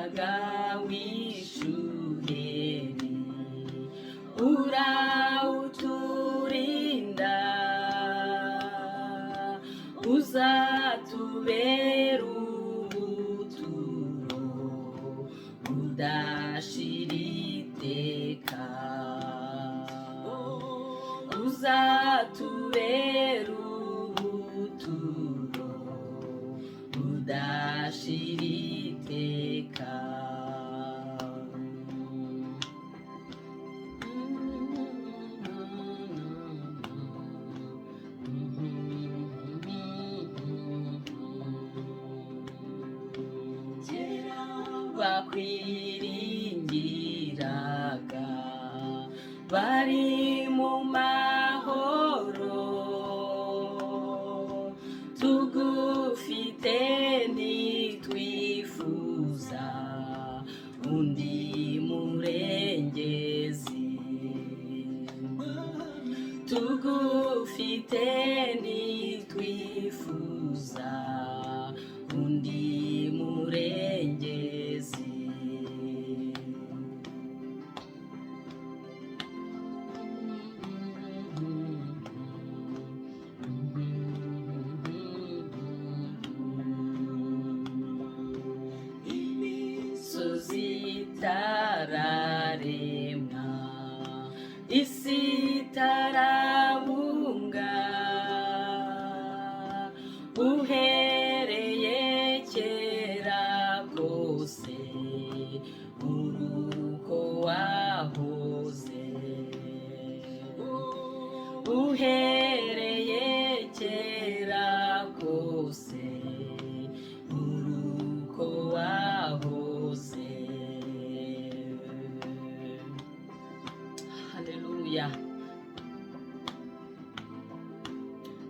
Muyaga w'ishuheri urawuturinda, uzatubera ubuturo budashira iteka, uzatubera ubuturo budashira iteka. Kera Bakwiringiraga bari mu mahoro, tugufite ntitwifuza undi murengezi, tugufite ntitwifuza undi murengezi. Imisozi itararemwa, isi itarabunga, uhereye kera kose uruko wahoze, uhereye kera kose uruko wahoze. Haleluya.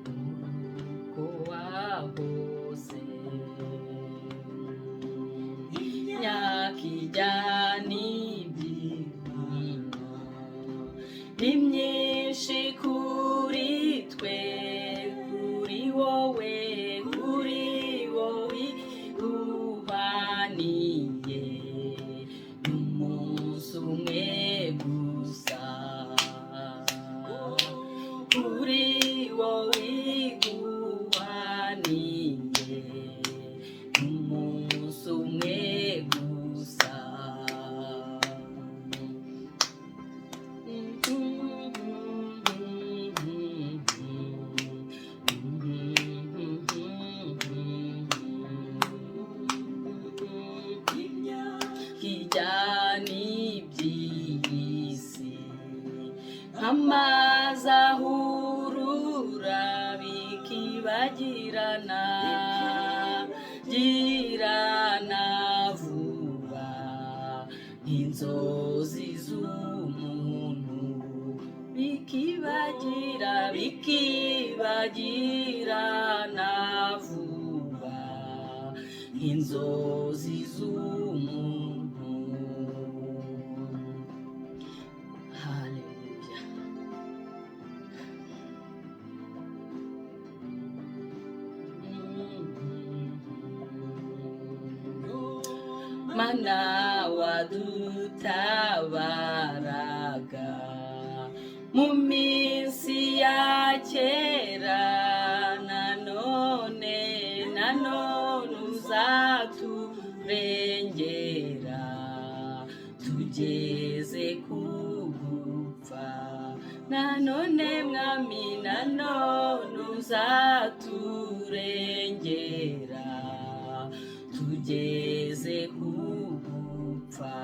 Uruko wahoze, imyaka ijyana iby'ino ni myinshi kuri twe, kuri wowe, kuri wowe uhaniye n'umunsi umwe gusa, kuri wowe iguhaniye n'umunsi umwe gusa. Kijyana iby'isi nk'amazi ahurura bikibagirana girana vuba nk'inzozi z'umuntu, bikibagira bikibagirana vuba nk'inzozi z'umuntu. Haleluya. Mana wadutabaraga mu minsi ya kera, nanone nanone uzaturengera tugeze kugupfa, nanone mwami, nanone uzaturengera tugeze kugupfa,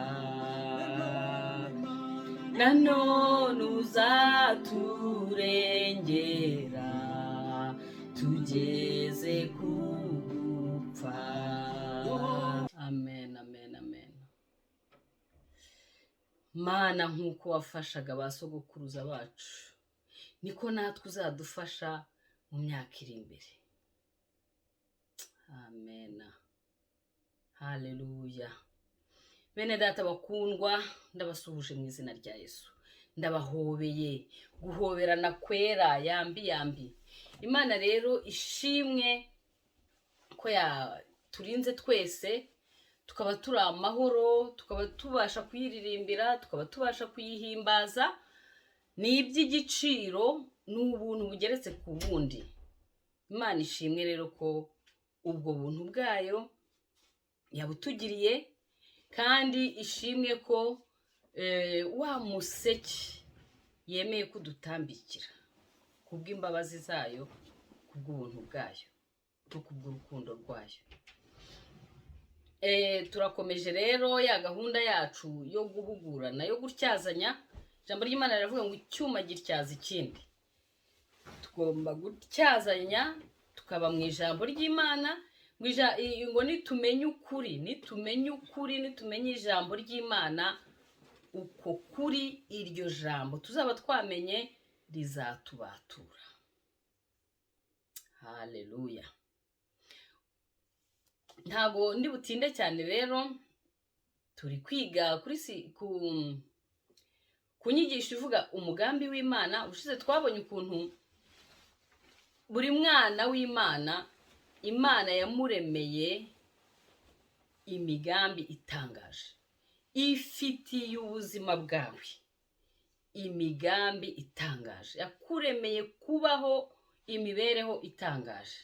nanone uzaturengera tugeze kugupfa. Amen, amen, amen. Mana, nk'uko wafashaga ba sogokuruza bacu, niko natwe uzadufasha mu myaka iri imbere. Amen. Haleluya. Bene data bakundwa, ndabasuhuje mu izina rya Yesu, ndabahobeye guhoberana kwera, yambi yambi. Imana rero ishimwe ko yaturinze twese. Tukaba turi amahoro, tukaba tubasha kuyiririmbira, tukaba tubasha kuyihimbaza. Ni iby'igiciro, ni ubuntu bugeretse ku bundi. Imana ishimwe rero ko ubwo buntu bwayo yabutugiriye, kandi ishimwe ko wa museke yemeye kudutambikira kubw'imbabazi zayo, kubw'ubuntu bwayo no kubw'urukundo rwayo. Turakomeje rero ya gahunda yacu yo guhugurana, yo gutyazanya. Ijambo ry'Imana riravuga ngo icyuma gityaza ikindi. Tugomba gutyazanya, tukaba mu ijambo ry'Imana, ngo nitumenye ukuri, nitumenye ukuri, nitumenye ijambo ry'Imana, uko kuri iryo jambo tuzaba twamenye rizatubatura. Haleluya! Ntabwo ndi butinde cyane rero. Turi kwiga kuri si ku nyigisho ivuga umugambi w'Imana. Ubushize twabonye ukuntu buri mwana w'Imana Imana yamuremeye imigambi itangaje, ifitiye ubuzima bwawe imigambi itangaje, yakuremeye kubaho imibereho itangaje.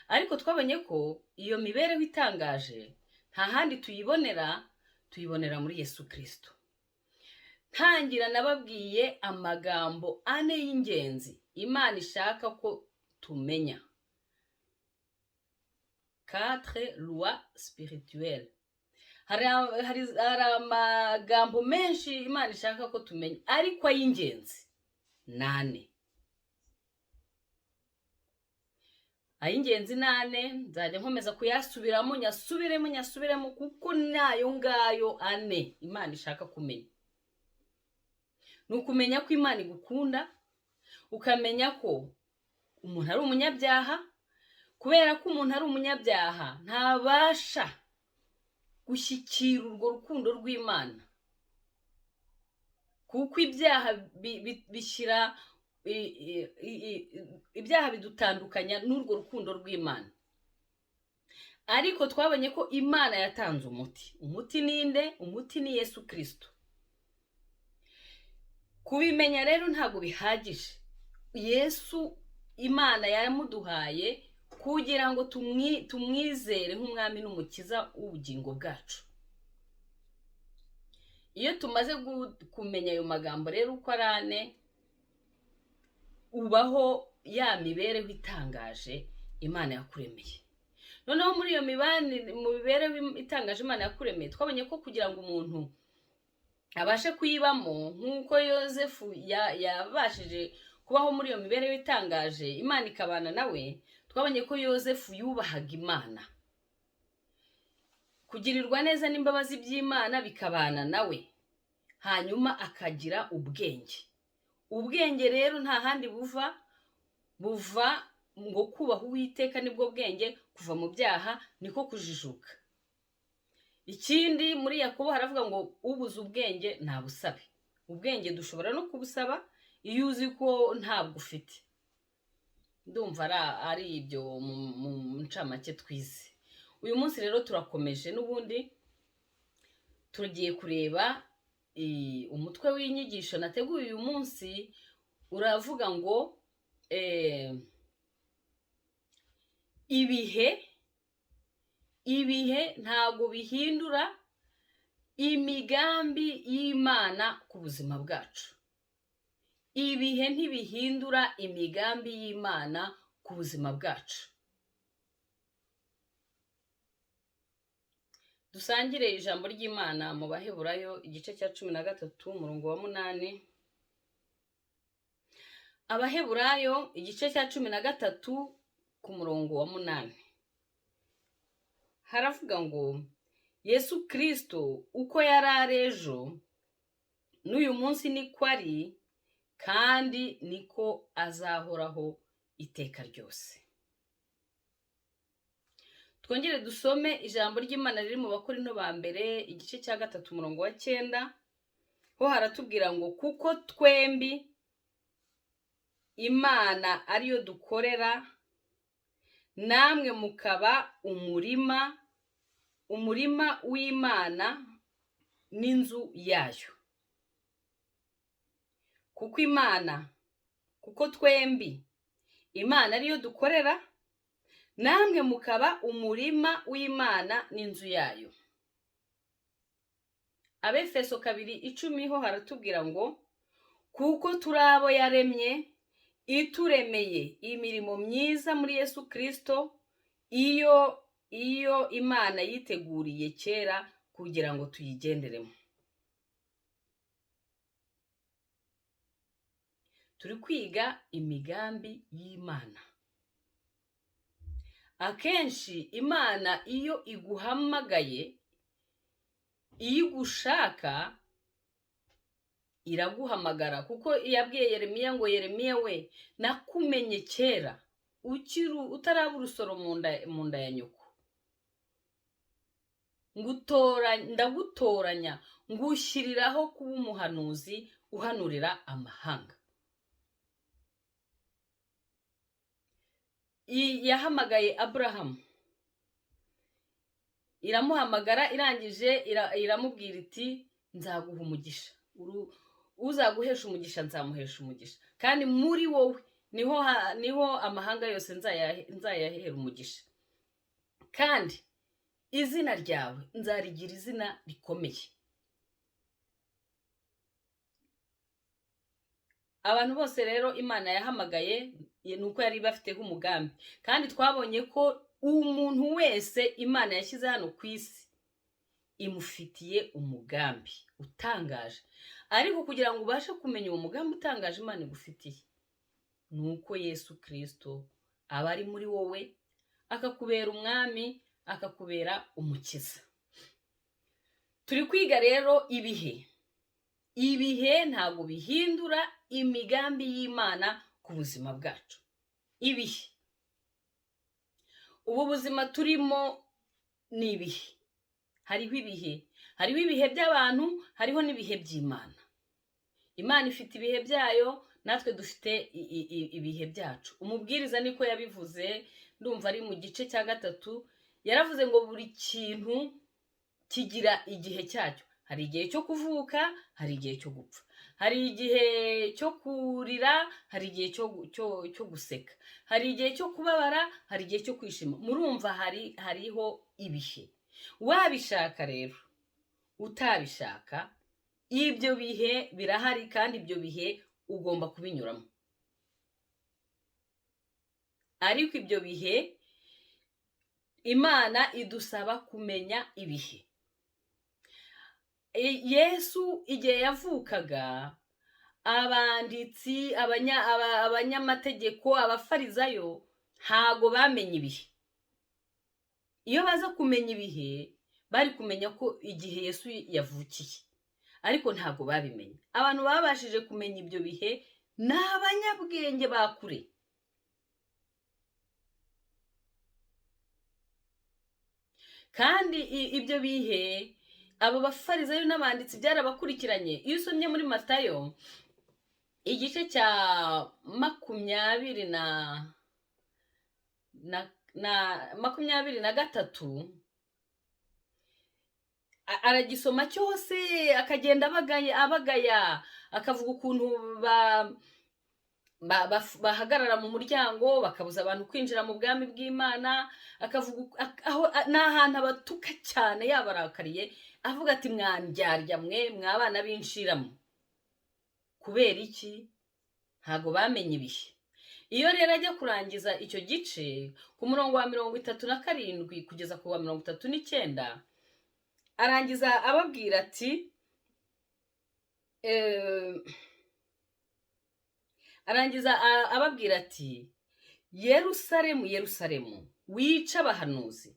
Ariko twabonye ko iyo mibereho itangaje nta handi tuyibonera, tuyibonera muri Yesu Kirisito. Ntangira nababwiye amagambo ane y'ingenzi Imana ishaka ko tumenya, quatre lois spirituelles. Hari amagambo menshi Imana ishaka ko tumenya, ariko ay'ingenzi ni ane. Ay'ingenzi ni ane, nzajya nkomeza kuyasubiramo, nyasubiremo, nyasubiremo, kuko nayo ngayo ane Imana ishaka kumenya. Ni ukumenya ko Imana igukunda, ukamenya ko umuntu ari umunyabyaha. Kubera ko umuntu ari umunyabyaha, ntabasha gushyikira urwo rukundo rw'Imana, kuko ibyaha bishyira ibyaha bidutandukanya n'urwo rukundo rw'Imana. Ariko twabonye ko Imana yatanze umuti. Umuti ninde? Umuti ni Yesu Kirisito. Kubimenya rero ntabwo bihagije. Yesu Imana yamuduhaye kugira ngo tumwizere nk'umwami n'umukiza w'ubugingo bwacu. Iyo tumaze kumenya ayo magambo rero uko ari ane, ubaho ya mibereho itangaje Imana yakuremeye. Noneho muri iyo mibanire, mu mibereho itangaje Imana yakuremeye, twabonye ko kugira ngo umuntu abashe kuyibamo nk'uko Yosefu yabashije kubaho muri iyo mibereho itangaje, Imana ikabana nawe, twabonye ko Yosefu yubahaga Imana, kugirirwa neza n'imbabazi by'Imana bikabana nawe, hanyuma akagira ubwenge. Ubwenge rero nta handi buva, buva ngo kubaha Uwiteka nibwo bwenge, kuva mu byaha niko kujijuka. Ikindi, muri Yakobo haravuga ngo ubuze ubwenge ntabusabe. Ubwenge dushobora no kubusaba iyo uzi ko ntabwo ufite. Ndumva ari ibyo mu ncamake twize. Uyu munsi rero turakomeje n'ubundi, tugiye kureba umutwe w'inyigisho nateguye uyu munsi. Uravuga ngo ibihe ntabwo bihindura imigambi y'Imana ku buzima bwacu. Ibihe ntibihindura imigambi y'Imana ku buzima bwacu. Dusangire ijambo ry'Imana mu Baheburayo igice cya 13 umurongo wa 8. Abaheburayo igice cya 13 ku murongo wa 8 haravuga ngo Yesu Kristo uko yari ari ejo n'uyu munsi niko ari, kandi niko azahoraho iteka ryose. Twongere dusome ijambo ry'Imana riri mu Bakorinto ba mbere igice cya 3 umurongo wa 9, ho haratubwira ngo kuko twembi Imana ariyo dukorera, namwe mukaba umurima Umurima w'Imana n'inzu yayo. Kuko Imana, kuko twembi Imana ariyo dukorera, namwe mukaba umurima w'Imana n'inzu yayo. Abefeso 2:10 ho haratubwira ngo kuko turi abo yaremye, ituremeye imirimo myiza muri Yesu Kristo, iyo Imana yiteguriye kera kugira ngo tuyigenderemo. Turi kwiga imigambi y'Imana. Akenshi Imana iyo iguhamagaye, iyo igushaka iraguhamagara, kuko yabwiye Yeremiya ngo Yeremiya we, nakumenye kera ukiri utaraba urusoro mu nda ya nyoko, ndagutoranya ngushyiriraho kuba umuhanuzi uhanurira amahanga. Yahamagaye Aburahamu, iramuhamagara, irangije iramubwira iti nzaguha umugisha, uzaguhesha umugisha nzamuhesha umugisha, kandi muri wowe niho amahanga yose nzayahera umugisha, kandi izina ryawe nzarigira izina rikomeye. Abantu bose rero Imana yahamagaye ni uko yari ibafiteho umugambi, kandi twabonye ko umuntu wese Imana yashyize hano ku isi imufitiye umugambi utangaje. Ariko kugira ngo ubashe kumenya uwo mugambi utangaje Imana igufitiye, ni uko Yesu Kristo aba ari muri wowe, akakubera umwami, akakubera umukiza. Turi kwiga rero ibihe. Ibihe ntabwo bihindura imigambi y'Imana ku buzima bwacu. Ibihe, ubu buzima turimo ni ibihe. Hariho ibihe, hariho ibihe by'abantu, hariho n'ibihe by'Imana. Imana ifite ibihe byayo, natwe dufite ibihe byacu. Umubwiriza niko yabivuze, ndumva ari mu gice cya 3, yaravuze ngo buri kintu kigira igihe cyacyo. Hari igihe cyo kuvuka, hari igihe cyo gupfa, hari igihe cyo kurira, hari igihe cyo guseka, hari igihe cyo kubabara, hari igihe cyo kwishima. Murumva hariho ibihe. Wabishaka rero utabishaka, ibyo bihe birahari, kandi ibyo bihe ugomba kubinyuramo. Ariko ibyo bihe Imana idusaba kumenya ibihe. Yesu igihe yavukaga, abanditsi, abanyamategeko, abafarizayo ntago bamenye ibihe. Iyo baza kumenya ibihe, bari kumenya ko igihe Yesu yavukiye, ariko ntago babimenye. Abantu babashije kumenya ibyo bihe ni abanyabwenge ba kure. Kandi ibyo bihe abo bafarizayo n'abanditsi byarabakurikiranye. Iyo usomye muri Matayo igice cya 23, aragisoma cyose, akagenda abagaya, akavuga ukuntu bahagarara mu muryango bakabuza abantu kwinjira mu bwami bw'Imana, akavuga aho ni ahantu abatuka cyane yabarakariye, avuga ati mwandyarya mwe mwabana b'inshiramo. Kubera iki? Ntago bamenye ibihe. Iyo rero ajya kurangiza icyo gice ku murongo wa 37 kugeza ku wa 39, arangiza ababwira ati ababwira ati Yerusalemu, Yerusalemu, wica abahanuzi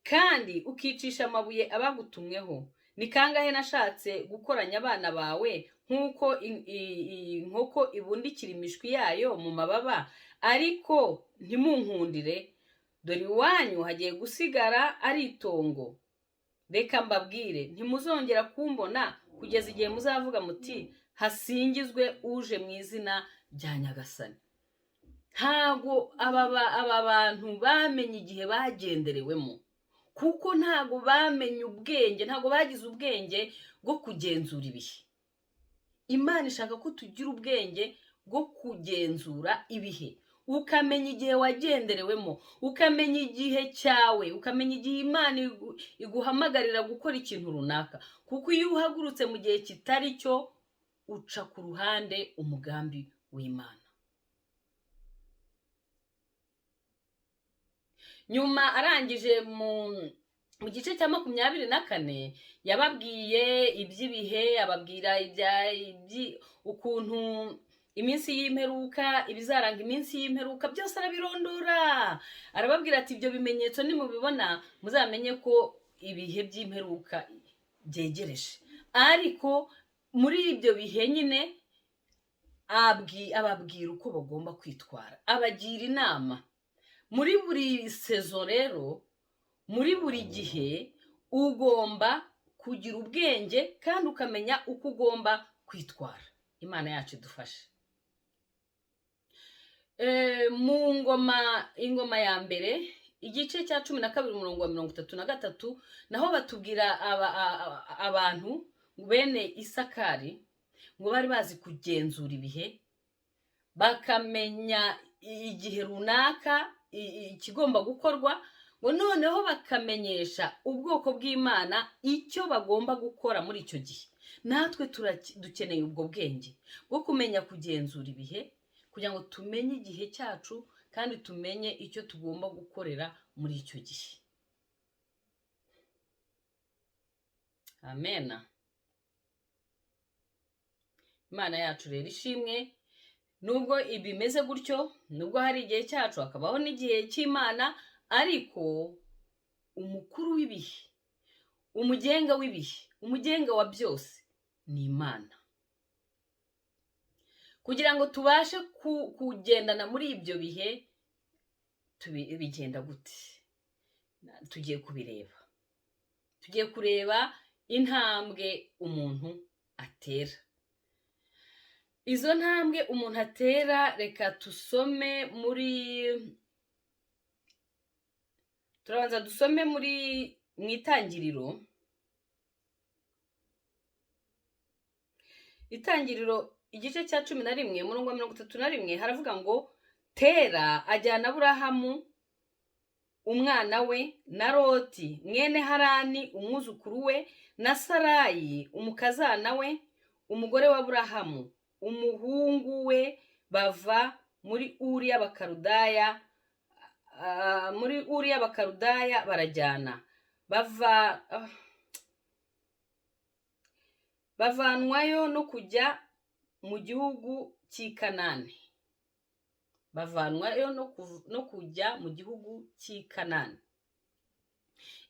kandi ukicisha amabuye abagutumweho. Ni kangahe nashatse gukoranya abana bawe nk'uko inkoko ibundikira imishwi yayo mu mababa, ariko ntimunkundire. Dore iwanyu hagiye gusigara ari itongo. Reka mbabwire, ntimuzongera kumbona kugeza igihe muzavuga muti hasingizwe uje mu izina rya Nyagasani. Ntabwo aba bantu bamenye igihe bagenderewemo, kuko ntabwo bamenye ubwenge, ntabwo bagize ubwenge bwo kugenzura ibihe. Imana ishaka ko tugira ubwenge bwo kugenzura ibihe, ukamenya igihe wagenderewemo, ukamenya igihe cyawe, ukamenya igihe Imana iguhamagarira gukora ikintu runaka, kuko iyo uhagurutse mu gihe kitari cyo uca ku ruhande umugambi w'Imana. Nyuma arangije mu gice cya 24 yababwiye iby'ibihe, ababwira ukuntu iminsi y'imperuka, ibizaranga iminsi y'imperuka byose arabirondora, arababwira ati ibyo bimenyetso nimubibona muzamenye ko ibihe by'imperuka byegereje. Ariko muri ibyo bihe nyine ababwira uko bagomba kwitwara, abagira inama. Muri buri sezo rero, muri buri gihe ugomba kugira ubwenge kandi ukamenya uko ugomba kwitwara. Imana yacu idufashe. Mu ngoma, ingoma ya mbere igice cya 12 umurongo wa 33, naho batubwira abantu bene Isakari ngo bari bazi kugenzura ibihe, bakamenya igihe runaka ikigomba gukorwa, ngo noneho bakamenyesha ubwoko bw'Imana icyo bagomba gukora muri icyo gihe. Natwe dukeneye ubwo bwenge bwo kumenya kugenzura ibihe, kugira ngo tumenye igihe cyacu kandi tumenye icyo tugomba gukorera muri icyo gihe. Amena. Imana yacu rero ishimwe. Nubwo ibimeze gutyo, nubwo hari igihe cyacu hakabaho n'igihe cy'Imana, ariko umukuru w'ibihe, umugenga w'ibihe, umugenga wa byose ni Imana. Kugira ngo tubashe kugendana muri ibyo bihe, bigenda gute? Tugiye kubireba, tugiye kureba intambwe umuntu atera. Izo ntambwe umuntu atera, reka tusome muri, turabanza dusome muri mu itangiriro. Itangiriro igice cya 11 umurongo wa 31 haravuga ngo Tera ajyana Aburahamu umwana we na Loti mwene Harani umwuzukuru we na Sarayi umukazana we umugore wa Aburahamu umuhungu we, bava muri Uri y'Abakaludaya, muri Uri y'Abakaludaya barajyana, bavanwayo no kujya mu gihugu cy'i Kanani, bavanwayo no kujya mu gihugu cy'i Kanani.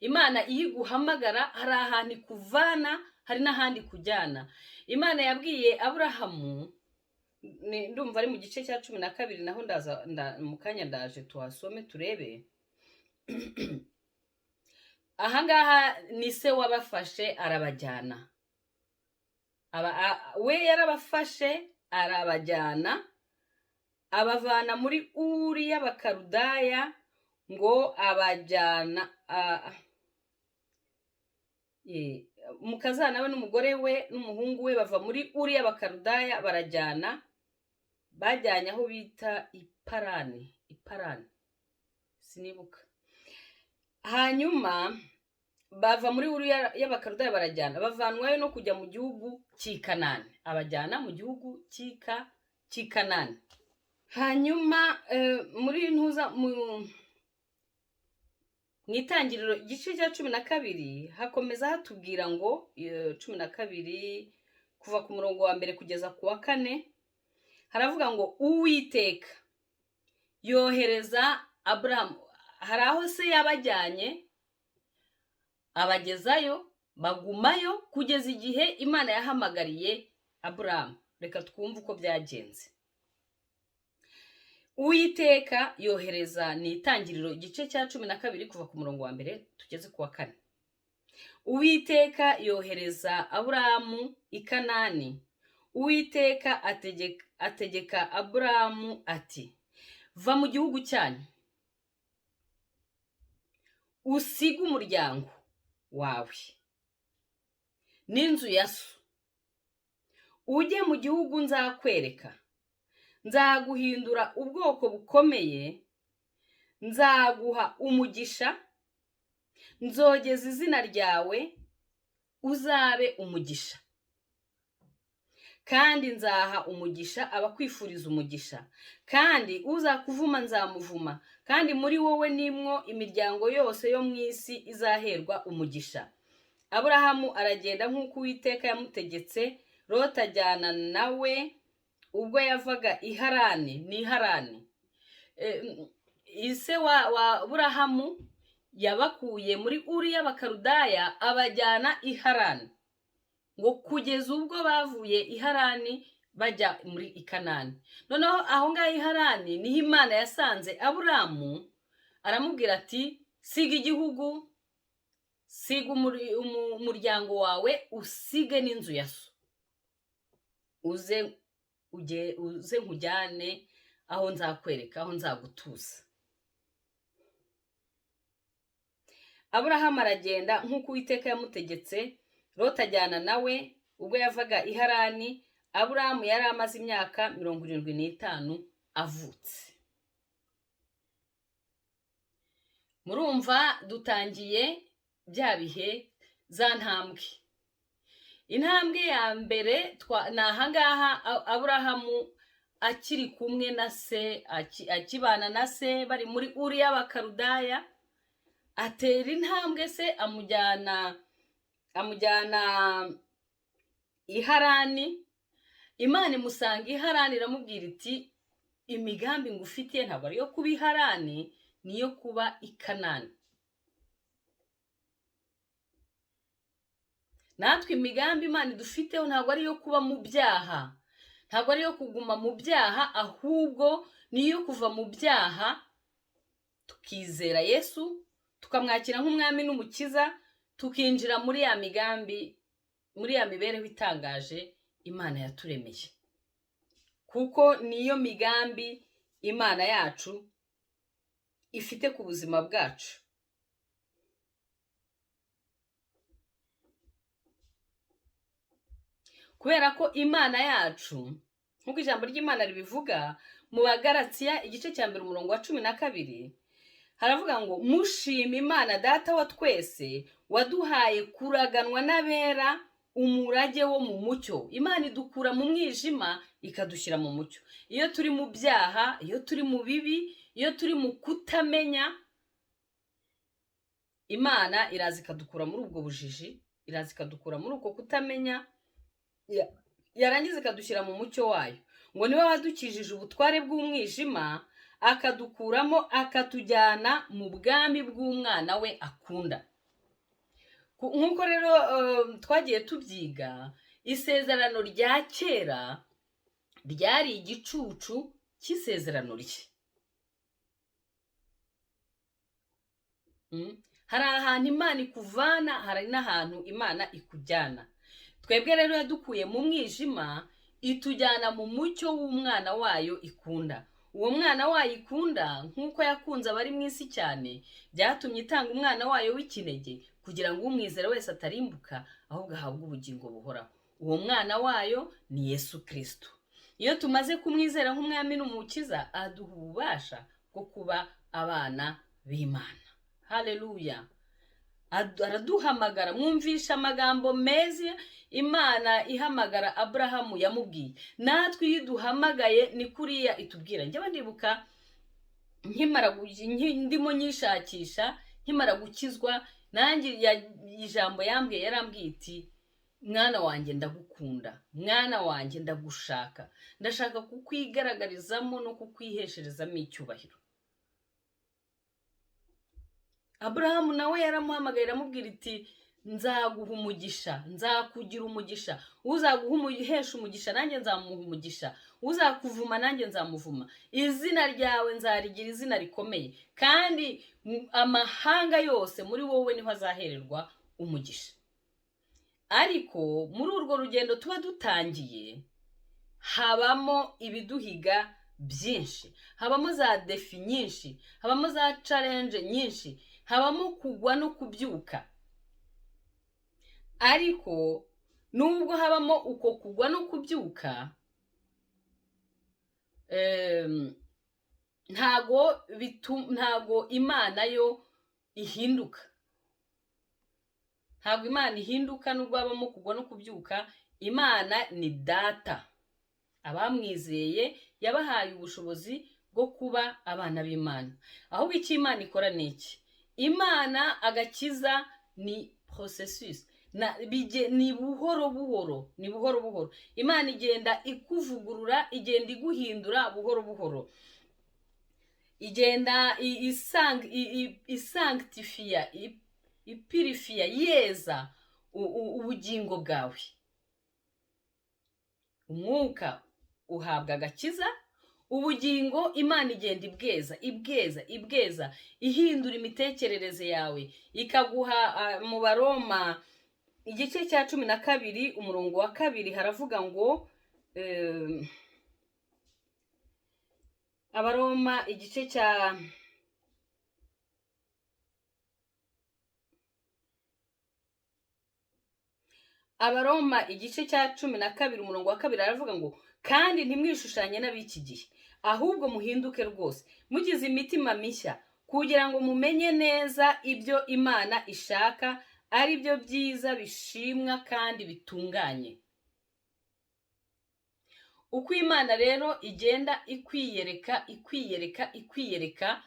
Imana iyo iguhamagara hari ahantu ikuvana, hari n'ahandi kujyana. Imana yabwiye Aburahamu, ndumva ari mu gice cya 12, naho ndaza mu kanya ndaje tuhasome turebe. Ahangaha ni se wabafashe arabajyana, we yarabafashe arabajyana, abavana muri Uri y'Abakaludaya ngo abajyana umukazana we n'umugore we n'umuhungu we bava muri Uri y'Abakaludaya barajyana, bajyanye aho bita Iparani, Iparani sinibuka. Hanyuma bava muri Uri y'Abakaludaya barajyana, bavanwayo no kujya mu gihugu cy'i Kanani, abajyana mu gihugu cy'i Kanani. Hanyuma muri ntuza mu itangiriro igice cya 12 hakomeza hatubwira ngo 12 kuva ku murongo wa 1 kugeza ku wa 4 haravuga ngo Uwiteka yohereza Aburahamu. Hari aho se yabajyanye abagezayo, bagumayo kugeza igihe Imana yahamagariye Aburahamu. Reka twumve uko byagenze. Uwiteka yohereza, ni itangiriro igice cya 12 kuva ku murongo wa 1 tugeze ku wa 4. Uwiteka yohereza Aburahamu i Kanani. Uwiteka ategeka Aburahamu ati Va mu gihugu cyanyu, usige umuryango wawe n'inzu ya so, ujye mu gihugu nzakwereka. Nzaguhindura ubwoko bukomeye, nzaguha umugisha, nzogeza izina ryawe, uzabe umugisha, kandi nzaha umugisha abakwifuriza umugisha, kandi uzakuvuma nzamuvuma, kandi muri wowe nimwo imiryango yose yo mu isi izaherwa umugisha. Aburahamu aragenda nk'uko Uwiteka yamutegetse, Loti ajyana nawe ubwo yavaga i Harani. Ni i Harani. Ise wa Aburahamu yabakuye muri Uri y'Abakaludaya abajyana i Harani, ngo kugeza ubwo bavuye i Harani bajya muri Ikanani. Noneho aho ngaho i Harani niho Imana yasanze Aburamu, aramubwira ati: "Siga igihugu, siga umuryango wawe, usige n'inzu ya so, uze uze nkujyane aho nzakwereka, aho nzagutuza." Aburahamu aragenda nk'uko Uwiteka yamutegetse, Loti ajyana nawe ubwo yavaga i Harani. Aburahamu yari amaze imyaka 75 avutse. Murumva dutangiye bya bihe, za ntambwe. Intambwe ya mbere ni ahangaha Aburahamu akiri kumwe na se, akibana na se, bari muri Uri y'Abakaludaya, atera intambwe se amujyana i Harani. Imana imusanga i Harani, iramubwira iti: "Imigambi ngufitiye ntabwo ari iyo kuba i Harani, ni iyo kuba i Kanani." Natwe imigambi Imana idufiteho ntabwo ari iyo kuba mu byaha, ntabwo ari iyo kuguma mu byaha, ahubwo ni iyo kuva mu byaha tukizera Yesu, tukamwakira nk'umwami n'umukiza, tukinjira muri ya migambi, muri ya mibereho itangaje Imana yaturemeye, kuko niyo migambi Imana yacu ifite ku buzima bwacu. Kubera ko Imana yacu, nk'uko ijambo ry'Imana ribivuga mu Bagalatiya igice cya 1 umurongo wa 12, haravuga ngo: "Mushima Imana Data wa twese waduhaye kuraganwa n'abera umurage wo mu mucyo." Imana idukura mu mwijima ikadushyira mu mucyo. Iyo turi mu byaha, iyo turi mu bibi, iyo turi mu kutamenya, Imana iraza ikadukura muri ubwo bujiji, iraza ikadukura muri uko kutamenya, yarangiza ikadushyira mu mucyo wayo. Ngo niwe wadukijije ubutware bw'umwijima, akadukuramo, akatujyana mu bwami bw'umwana we akunda. Nk'uko rero twagiye tubyiga, isezerano rya kera ryari igicucu cy'isezerano rye. Hari ahantu Imana ikuvana, hari n'ahantu Imana ikujyana. Twebwe rero yadukuye mu mwijima itujyana mu mucyo w'umwana wayo ikunda. Uwo mwana wayo ikunda, nk'uko yakunze abari mu isi cyane, byatumye itanga umwana wayo w'ikinege, kugira ngo umwizera wese atarimbuka, ahubwo ahabwe ubugingo buhoraho. Uwo mwana wayo ni Yesu Kristo. Iyo tumaze kumwizera nk'umwami n'umukiza, aduha ububasha bwo kuba abana b'Imana. Haleluya! Araduhamagara. Mwumvisha amagambo meza Imana ihamagara Aburahamu yamubwiye. Natwe iyo iduhamagaye ni kuriya itubwira. Njyewe ndibuka nkimara ndimo nyishakisha, nkimara gukizwa, nanjye ijambo yambwiye, yarambwiye iti: "Mwana wanjye ndagukunda, mwana wanjye ndagushaka, ndashaka kukwigaragarizamo no kukwihesherezamo icyubahiro." Aburahamu nawe yaramuhamagaye, aramubwira iti: "Nzaguha umugisha, nzakugira umugisha, uzaguhesha umugisha nanjye nzamuha umugisha, uzakuvuma nanjye nzamuvuma, izina ryawe nzarigira izina rikomeye, kandi amahanga yose muri wowe niho azahererwa umugisha." Ariko muri urwo rugendo tuba dutangiye habamo ibiduhiga byinshi, habamo za défis nyinshi, habamo za challenge nyinshi, habamo kugwa no kubyuka. Ariko nubwo habamo uko kugwa no kubyuka, ntago Imana yo ihinduka. Ntabwo Imana ihinduka nubwo habamo kugwa no kubyuka. Imana ni Data, abamwizeye yabahaye ubushobozi bwo kuba abana b'Imana. Ahubwo icyo Imana ikora ni iki? Imana, agakiza ni processus, ni buhoro buhoro, ni buhoro buhoro. Imana igenda ikuvugurura, igenda iguhindura buhoro buhoro, igenda isanctifiya, ipurifiya, yeza ubugingo bwawe. Umwuka uhabwa agakiza, ubugingo Imana igenda ibweza, ibweza, ibweza, ihindura imitekerereze yawe, ikaguha. Mu Baroma igice cya 12 umurongo wa 2 haravuga ngo, Abaroma igice cya Abaroma igice cya 12 umurongo wa 2 aravuga ngo: "Kandi ntimwishushanye n'ab'iki gihe, ahubwo muhinduke rwose mugize imitima mishya, kugira ngo mumenye neza ibyo Imana ishaka, ari byo byiza bishimwa kandi bitunganye." Uko Imana rero igenda ikwiyereka, ikwiyereka, ikwiyereka,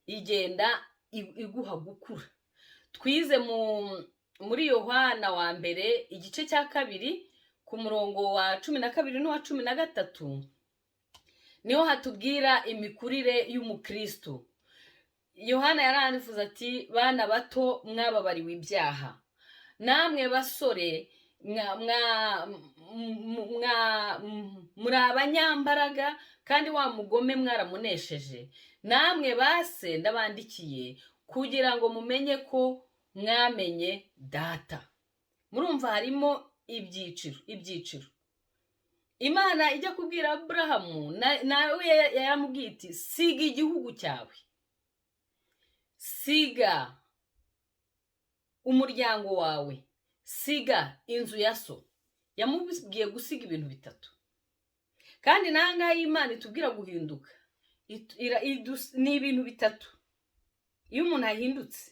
igenda iguha gukura. Twize muri Yohana wa mbere igice cya 2 ku murongo wa 12 n'uwa 13, niho hatubwira imikurire y'umukristu. Yohana yarandifuza ati: "Bana bato, mwababariwe ibyaha. Namwe basore, muri abanyambaraga, kandi wa mugome mwaramunesheje. Namwe base, ndabandikiye kugira ngo mumenye ko mwamenye Data." Murumva harimo ibyiciro, ibyiciro. Imana ijya kubwira Aburahamu, nawe yaramubwiye iti: "Siga igihugu cyawe, siga umuryango wawe, siga inzu ya so." Yamubwiye gusiga ibintu bitatu. Kandi n'ahangaha Imana itubwira guhinduka, ni ibintu bitatu. Iyo umuntu ahindutse,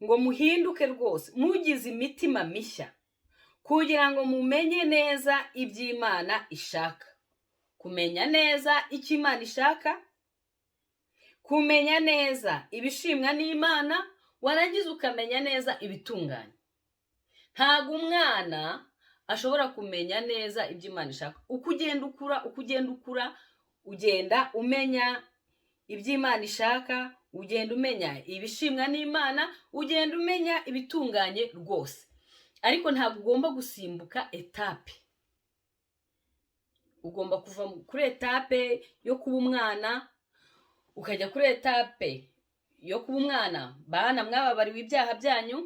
ngo: "Muhinduke rwose mugize imitima mishya, kugira ngo mumenye neza iby'Imana ishaka." Kumenya neza icyo Imana ishaka, kumenya neza ibishimwa n'Imana, warangiza ukamenya neza ibitunganye. Ntabwo umwana ashobora kumenya neza ibyo Imana ishaka. Uko ugenda ukura, uko ugenda ukura, ugenda umenya ibyo Imana ishaka, ugenda umenya ibishimwa n'Imana, ugenda umenya ibitunganye rwose. Ariko ntabwo ugomba gusimbuka étape. Ugomba kuva kuri étape yo kuba umwana, ukajya kuri étape yo kuba umwana, bana mwababariwe ibyaha byanyu,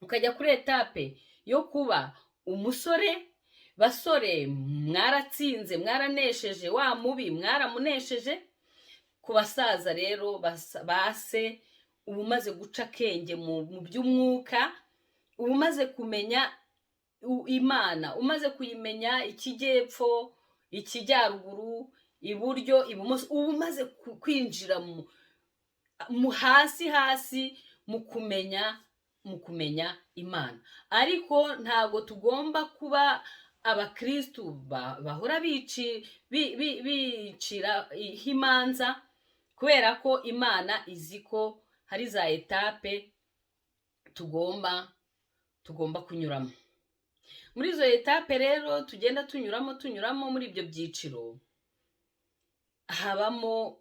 ukajya kuri étape yo kuba umusore, basore mwaratsinze, mwaranesheje wa mubi, mwaramunesheje. Ku basaza rero, base, uba umaze guca akenge mu by'umwuka, uba umaze kumenya Imana, umaze kuyimenya ikijyepfo, ikijyaruguru, iburyo, ibumoso, uba umaze kwinjira mu hasi hasi mu kumenya Imana. Ariko ntabwo tugomba kuba abakristu bahora bicira imanza, kubera ko Imana izi ko hari za étapes tugomba kunyuramo. Muri izo étapes rero tugenda tunyuramo, tunyuramo muri ibyo byiciro, habamo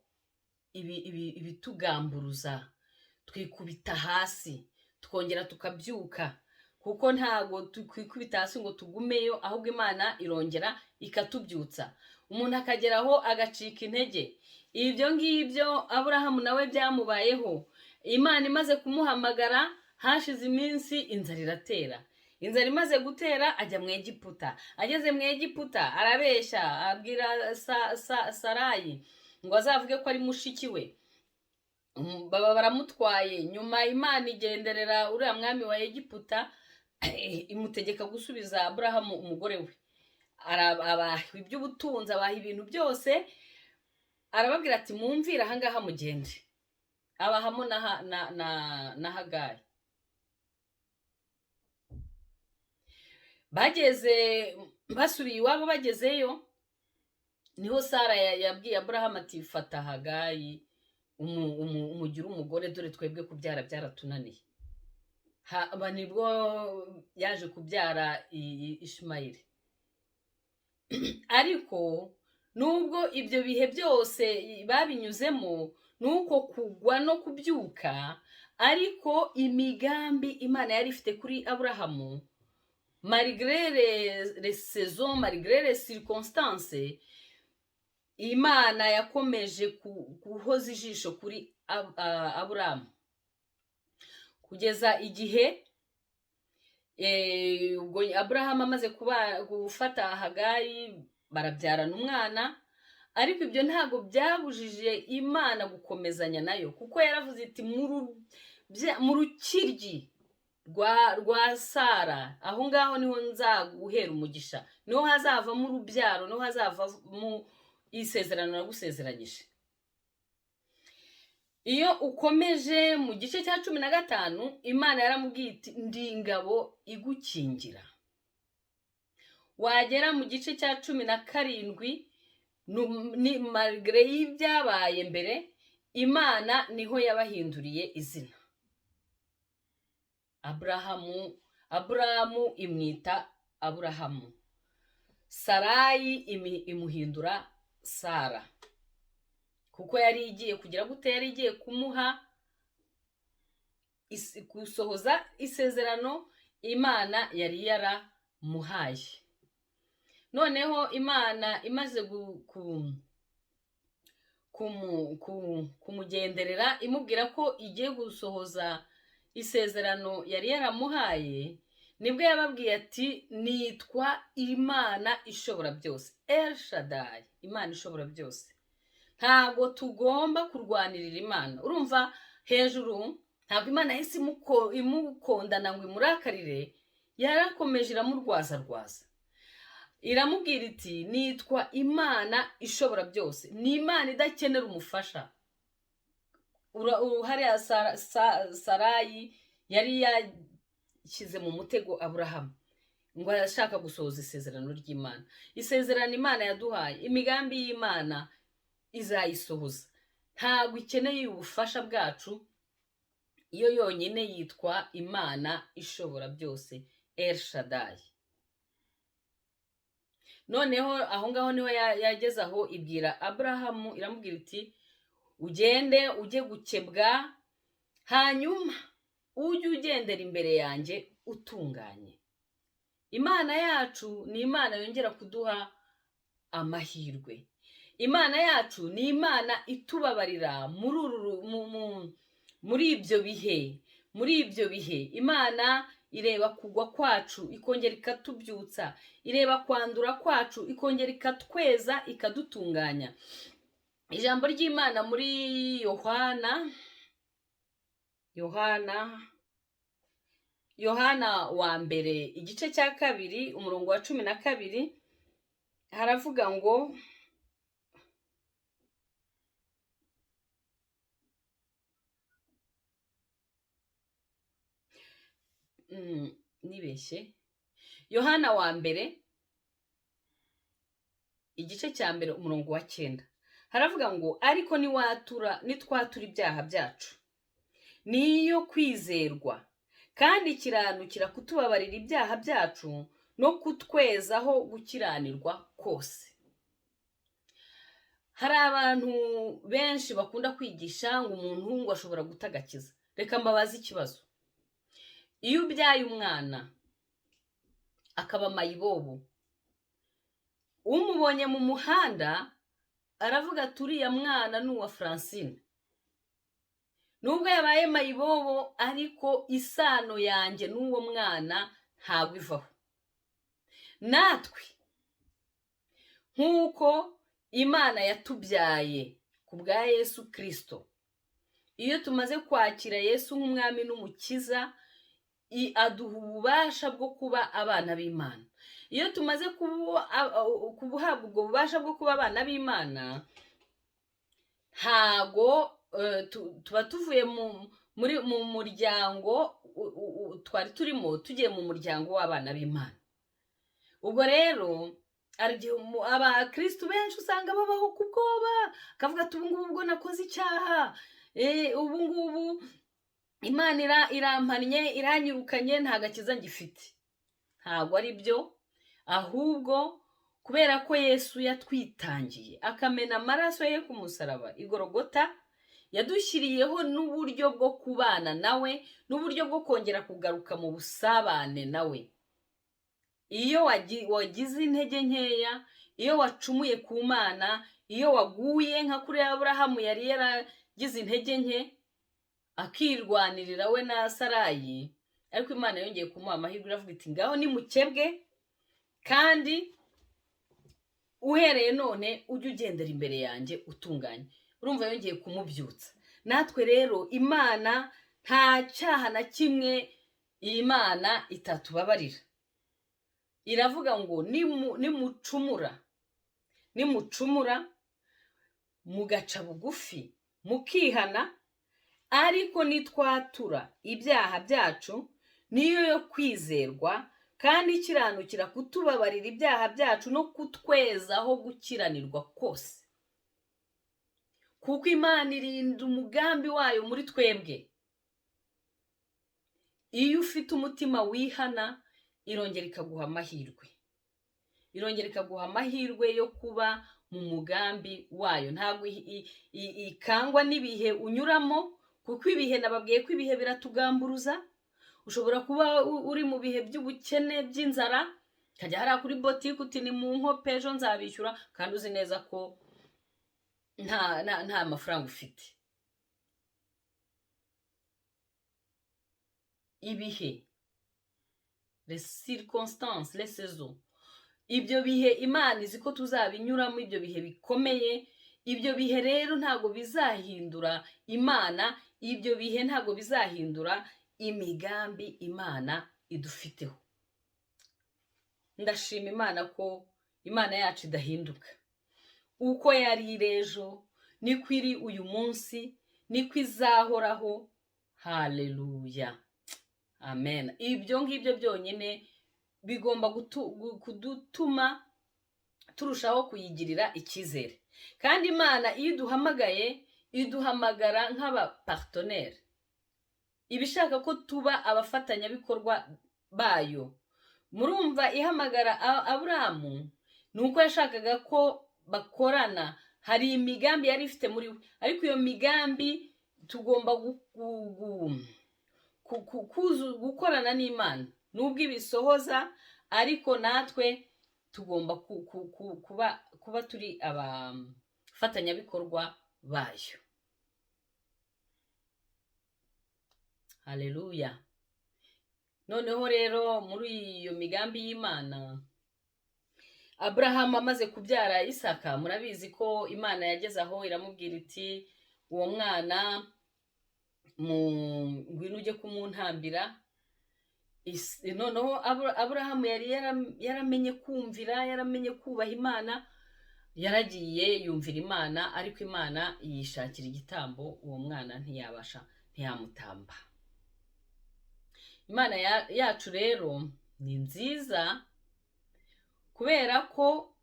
ibitugamburuza, twikubita hasi, tukongera tukabyuka, kuko ntabwo twikubita hasi ngo tugumeyo, ahubwo Imana irongera ikatubyutsa. Umuntu akageraho agacika intege. Ibyo ngibyo Aburahamu nawe byamubayeho. Imana imaze kumuhamagara, hashize iminsi inzara iratera. Inzara imaze gutera ajya mu Egiputa. Ageze mu Egiputa arabeshya, abwira Sarayi ngo azavuge ko ari mushiki we. Baba baramutwaye. Nyuma Imana igenderera uriya mwami wa Egiputa, imutegeka gusubiza Aburahamu umugore we. Abaha iby'ubutunzi, abaha ibintu byose, arababwira ati mumvire ahangaha mugende. Abahamo na Hagari. Bageze basubiye iwabo, bagezeyo niho Sara yabwiye Aburahamu ati fata Hagari umugire umugore, dore twebwe kubyara byaratunaniye. Nibwo yaje kubyara Ishimayeli. Ariko nubwo ibyo bihe byose babinyuzemo, nuko kugwa no kubyuka, ariko imigambi Imana yari ifite kuri Aburahamu, malgré les saisons, malgré les circonstances, Imana yakomeje guhoza ijisho kuri Aburahamu kugeza igihe ubwo Aburahamu amaze gufata Hagari, barabyarana umwana. Ariko ibyo ntabwo byabujije Imana gukomezanya nayo, kuko yaravuze iti mu rukiryi rwa Sara, aho ngaho niho nzaguhera umugisha, niho hazavamo urubyaro, niho hazavamo isezerano nagusezeranyije. Iyo ukomeje mu gice cya 15, Imana yaramubwiye iti ndi ingabo igukingira. Wagera mu gice cya 17, ni malgré y'ibyabaye mbere, Imana niho yabahinduriye izina. Aburahamu imwita Aburahamu, Sarayi imuhindura Sara, kuko yari igiye kugira gute? Yari igiye kumuha gusohoza isezerano Imana yari yaramuhaye. Noneho Imana imaze kumugenderera, imubwira ko igiye gusohoza isezerano yari yaramuhaye, nibwo yababwiye ati nitwa Imana ishobora byose, El Shaddai, Imana ishobora byose. Ntabwo tugomba kurwanirira Imana. Urumva hejuru ntabwo Imana yahise imukondana ngo imurakarire, yarakomeje iramurwazarwaza, iramubwira iti nitwa Imana ishobora byose, ni Imana idakenera umufasha. Hariya Sarayi yari yashyize mu mutego Aburahamu ngo ashaka gusohoza isezerano ry'Imana. Isezerano Imana yaduhaye, imigambi y'Imana izayisohoza, ntabwo ikeneye ubufasha bwacu. Iyo yonyine yitwa Imana ishobora byose, El Shaddai. Noneho aho ngaho niho yageze aho ibwira Aburahamu, iramubwira iti ugende ujye gukebwa, hanyuma ujye ugendera imbere yanjye utunganye. Imana yacu ni Imana yongera kuduha amahirwe. Imana yacu ni Imana itubabarira muri ibyo bihe. Muri ibyo bihe Imana ireba kugwa kwacu ikongera ikatubyutsa, ireba kwandura kwacu ikongera ikatweza, ikadutunganya. Ijambo ry'Imana muri Yohana wa mbere igice cya 2 umurongo wa 12 haravuga ngo nibeshye, Yohana wa mbere igice cya 1 umurongo wa 9 haravuga ngo ariko nitwatura ibyaha byacu niyo kwizerwa kandi kiranukira kutubabarira ibyaha byacu no kutwezaho gukiranirwa kose. Hari abantu benshi bakunda kwigisha ngo umuntu ngo ashobora gutagakiza. Reka mbabaze ikibazo. Iyo ubyaye umwana akaba mayibobo, umubonye mu muhanda aravuga ati uriya mwana ni uwa Francine. Nubwo yabaye mayibobo, ariko isano yanjye n'uwo mwana Ntabwo ivaho. Natwe nk'uko Imana yatubyaye ku bwa Yesu Kirisito, iyo tumaze kwakira Yesu nk'umwami n'umukiza, aduha ububasha bwo kuba abana b'Imana. Iyo tumaze kubuhabwa ubwo bubasha bwo kuba abana b'Imana, ntago tuba tuvuye mu muryango twari turimo, tugiye mu muryango w'abana b'Imana. Ubwo rero hari igihe abakirisitu benshi usanga babaho ku bwoba, akavuga ati: "Ubu ngubu ubwo nakoze icyaha, ubu ngubu Imana irampannye, iranyirukanye, nta gakiza ngifite." Ntabwo ari byo. Ahubwo kubera ko Yesu yatwitangiye, akamena amaraso ye ku musaraba igorogota, yadushyiriyeho n'uburyo bwo kubana nawe, n'uburyo bwo kongera kugaruka mu busabane nawe. Iyo wagize intege nkeya, iyo wacumuye ku Mana, iyo waguye nka kuri Aburahamu yari yaragize intege nke, akirwanirira we na Sarayi, ariko Imana yongeye kumuha amahirwe, iravuga iti: "Ngaho nimukebwe, kandi uhereye none ujye ugendera imbere yanjye utunganye." Urumva yongeye kumubyutsa. Natwe rero Imana, nta cyaha na kimwe iyi Mana itatubabarira. Iravuga ngo nimucumura mugaca bugufi mukihana, ariko nitwatura ibyaha byacu, niyo yo kwizerwa kandi ikiranukira kutubabarira ibyaha byacu no kutwezaho gukiranirwa kose. Kuko Imana irinda umugambi wayo muri twebwe. Iyo ufite umutima wihana, irongera ikaguha amahirwe, irongera ikaguha amahirwe yo kuba mu mugambi wayo. Ntabwo ikangwa n'ibihe unyuramo, kuko ibihe, nababwiye ko ibihe biratugamburuza. Ushobora kuba uri mu bihe by'ubukene, by'inzara, ukajya hariya kuri botike uti: "Ni mu nkope, ejo nzabishyura," kandi uzi neza ko nta mafaranga ufite. Ibihe, les circonstances, les saisons, ibyo bihe Imana izi ko tuzabinyuramo, ibyo bihe bikomeye. Ibyo bihe rero ntabwo bizahindura Imana, ibyo bihe ntabwo bizahindura imigambi Imana idufiteho. Ndashima Imana ko Imana yacu idahinduka. Uko yari iri ejo niko iri uyu munsi, niko izahoraho. Haleluya, amen. Ibyo ngibyo byonyine bigomba kudutuma turushaho kuyigirira icyizere. Kandi Imana iyo iduhamagaye, iduhamagara nk'abapartenaires, iba ishaka ko tuba abafatanyabikorwa bayo. Murumva ihamagara Aburahamu ni uko yashakaga ko bakorana. Hari imigambi yari ifite muri we, ariko iyo migambi tugomba gukorana n'Imana. Nubwo ibisohoza, ariko natwe tugomba kuba turi abafatanyabikorwa bayo. Haleluya. Noneho rero muri iyo migambi y'Imana, Aburahamu amaze kubyara Isaka, murabizi ko Imana yageze aho iramubwira iti: "Uwo mwana ngwino ujye kumuntambira." Noneho Aburahamu yari yaramenye kumvira, yaramenye kubaha Imana, yaragiye yumvira Imana, ariko Imana yishakira igitambo, uwo mwana ntiyabasha, ntiyamutamba. Imana yacu rero ni nziza, kubera ko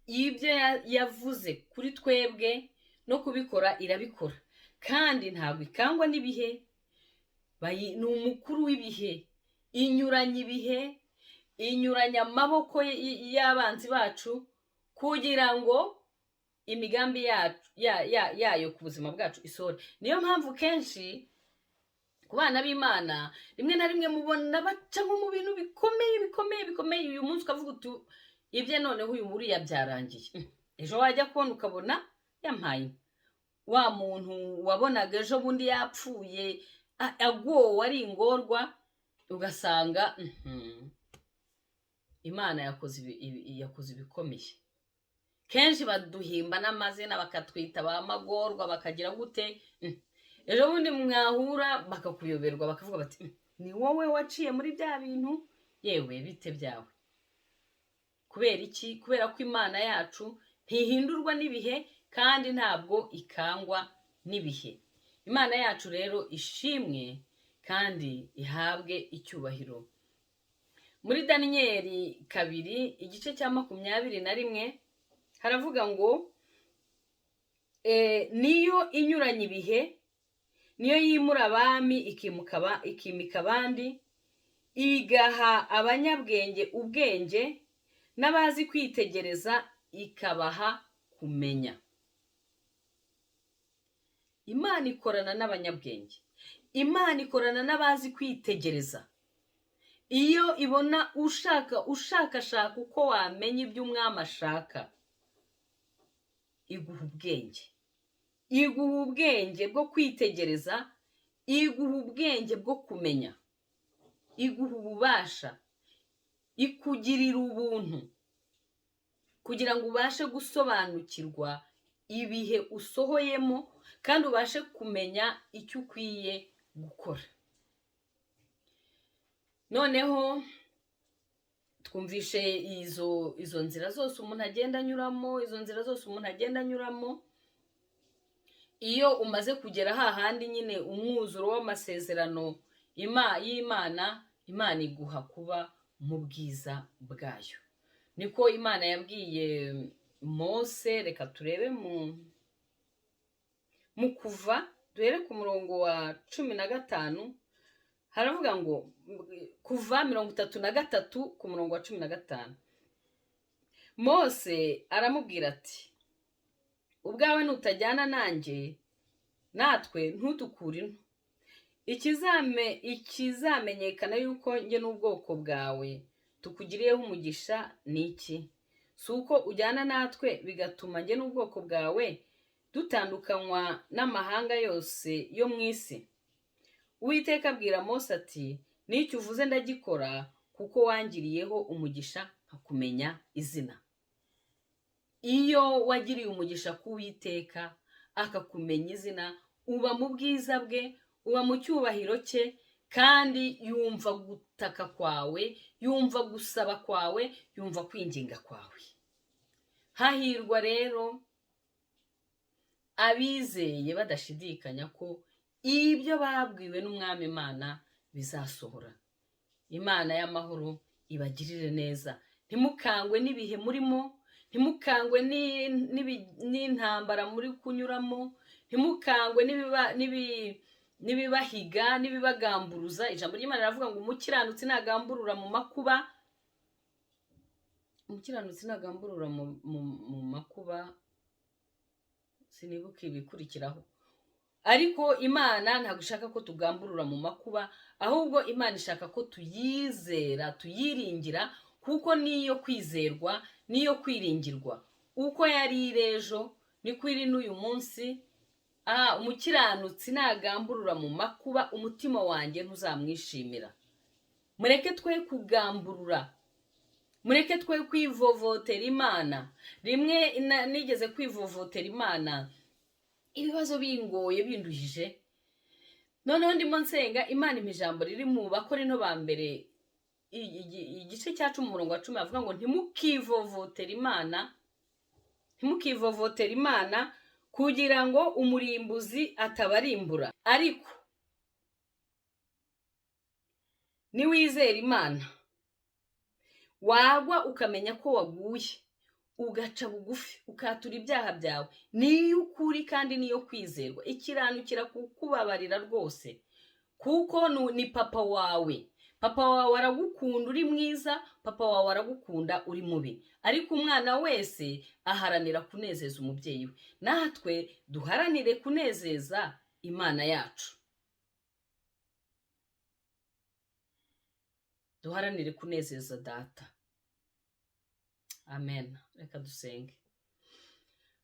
ibyo yavuze kuri twebwe no kubikora irabikora, kandi ntabwo ikangwa n'ibihe. Ni umukuru w'ibihe, inyuranya ibihe, inyuranya amaboko y'abanzi bacu, kugira ngo imigambi yayo ku buzima bwacu isohore. Niyo mpamvu kenshi ku bana b'Imana rimwe na rimwe mubona baca nko mu bintu bikomeye bikomeye bikomeye, uyu munsi ukavuga uti: "Ibye noneho uyu buriya byarangiye." Ejo wajya kubona ukabona yampaye wa muntu wabonaga ejo bundi yapfuye, agowe, ari ingorwa. Ugasanga Imana yakoze ibikomeye. Kenshi baduhimba n'amazina, bakatwita ba magorwa, bakagira gute. Ejo bundi mwahura bakakuyoberwa, bakavuga bati: "Ni wowe waciye muri bya bintu, yewe bite byawe?" Kubera iki? Kubera ko Imana yacu ntihindurwa n'ibihe, kandi ntabwo ikangwa n'ibihe. Imana yacu rero ishimwe kandi ihabwe icyubahiro. Muri Daniyeli 2, igice cya 21, haravuga ngo: "Niyo inyuranye ibihe, niyo yimura abami ikimika abandi, igaha abanyabwenge ubwenge, n'abazi kwitegereza ikabaha kumenya." Imana ikorana n'abanyabwenge, Imana ikorana n'abazi kwitegereza. Iyo ibona ushaka, ushakashaka uko wamenya ibyo umwami ashaka, iguha ubwenge, iguha ubwenge bwo kwitegereza, iguha ubwenge bwo kumenya, iguha ububasha, ikugirira ubuntu kugira ngo ubashe gusobanukirwa ibihe usohoyemo, kandi ubashe kumenya icyo ukwiye gukora. Noneho twumvishe izo nzira zose umuntu agenda anyuramo, izo nzira zose umuntu agenda anyuramo. Iyo umaze kugera hahandi nyine umwuzuro w'amasezerano y'Imana, Imana iguha kuba mu bwiza bwayo. Niko Imana yabwiye Mose. Reka turebe mu Kuva, duhere ku murongo wa 15. Haravuga ngo, Kuva 33 ku murongo wa 15: Mose aramubwira ati: "Ubwawe nutajyana nanjye natwe, ntutukure ino. Ikizamenyekana yuko njye n'ubwoko bwawe tukugiriyeho umugisha ni iki? Si uko ujyana natwe, bigatuma njye n'ubwoko bwawe dutandukanywa n'amahanga yose yo mu isi?" Uwiteka abwira Mose ati: "N'icyo uvuze ndagikora, kuko wangiriyeho umugisha nkakumenya izina." Iyo wagiriye umugisha ku Uwiteka akakumenya izina, uba mu bwiza bwe, uba mu cyubahiro cye, kandi yumva gutaka kwawe, yumva gusaba kwawe, yumva kwinginga kwawe. Hahirwa rero abizeye badashidikanya ko ibyo babwiwe n'Umwami Imana bizasohora. Imana y'amahoro ibagirire neza. Ntimukangwe n'ibihe murimo, ntimukangwe n'intambara muri kunyuramo, ntimukangwe n'ibibahiga, n'ibibagamburuza. Ijambo ry'Imana riravuga ngo: "Umukiranutsi ntagamburura mu makuba." Umukiranutsi ntagamburura mu makuba. Sinibuka ibikurikiraho, ariko Imana ntabwo ishaka ko tugamburura mu makuba, ahubwo Imana ishaka ko tuyizera, tuyiringira, kuko niyo kwizerwa, niyo kwiringirwa. Uko yari iri ejo niko iri n'uyu munsi. Umukiranutsi nagamburura mu makuba, umutima wanjye ntuzamwishimira. Mureke twe kugamburura, mureke twe kwivovotera Imana. Rimwe nigeze kwivovotera Imana, ibibazo bingoye, binduhije. Noneho ndimo nsenga, Imana impa ijambo riri mu Bakorinto ba mbere, igice cya 10, umurongo wa 10, avuga ngo: "Ntimukivovotere Imana, ntimukivovotere Imana, kugira ngo umurimbuzi atabarimbura." Ariko niwizera Imana, wagwa ukamenya ko waguye, ugaca bugufi, ukatura ibyaha byawe, niyo ukuri kandi niyo kwizerwa, ikiranukira kukubabarira rwose, kuko ni papa wawe. Papa wawe aragukunda uri mwiza, papa wawe aragukunda uri mubi, ariko umwana wese aharanira kunezeza umubyeyi we. Natwe duharanire kunezeza Imana yacu, duharanire kunezeza Data. Amen. Reka dusenge.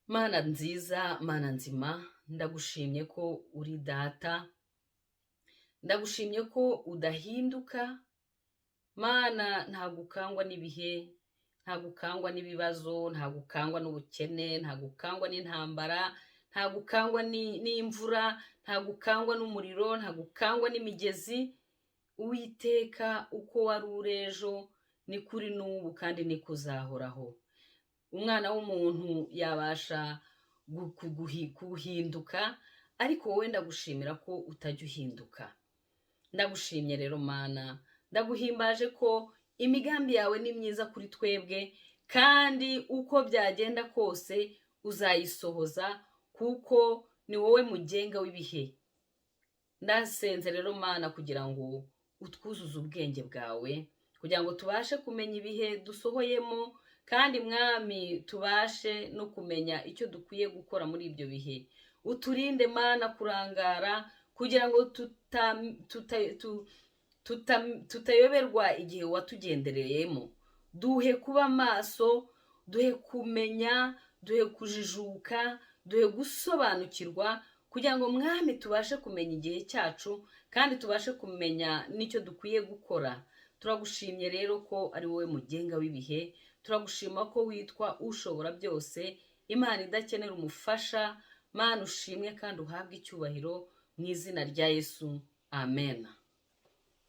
Mana nziza, Mana nzima, ndagushimye ko uri Data. Ndagushimye ko udahinduka. Mana, ntabwo ukangwa n'ibihe, ntabwo ukangwa n'ibibazo, ntabwo ukangwa n'ubukene, ntabwo ukangwa n'intambara, ntabwo ukangwa n'imvura, ntabwo ukangwa n'umuriro, ntabwo ukangwa n'imigezi. Uwiteka, uko wari uri ejo ni kuri n'ubu kandi niko uzahoraho. Umwana w'umuntu yabasha guhinduka, ariko wowe ndagushimira ko utajya uhinduka. Ndagushimye rero Mana, ndaguhimbaje ko imigambi yawe ni myiza kuri twebwe, kandi uko byagenda kose uzayisohoza, kuko ni wowe mugenga w'ibihe. Ndasenze rero Mana kugira ngo utwuzuze ubwenge bwawe, kugira ngo tubashe kumenya ibihe dusohoyemo, kandi Mwami, tubashe no kumenya icyo dukwiye gukora muri ibyo bihe. Uturinde Mana kurangara, kugira ngo tutayoberwa igihe watugendereyemo. Duhe kuba maso, duhe kumenya, duhe kujijuka, duhe gusobanukirwa, kugira ngo Mwami tubashe kumenya igihe cyacu kandi tubashe kumenya n'icyo dukwiye gukora. Turagushimye rero ko ari wowe mugenga w'ibihe. Turagushima ko witwa Ushobora Byose, Imana idakenera umufasha. Mana, ushimwe kandi uhabwe icyubahiro mu izina rya Yesu, amen.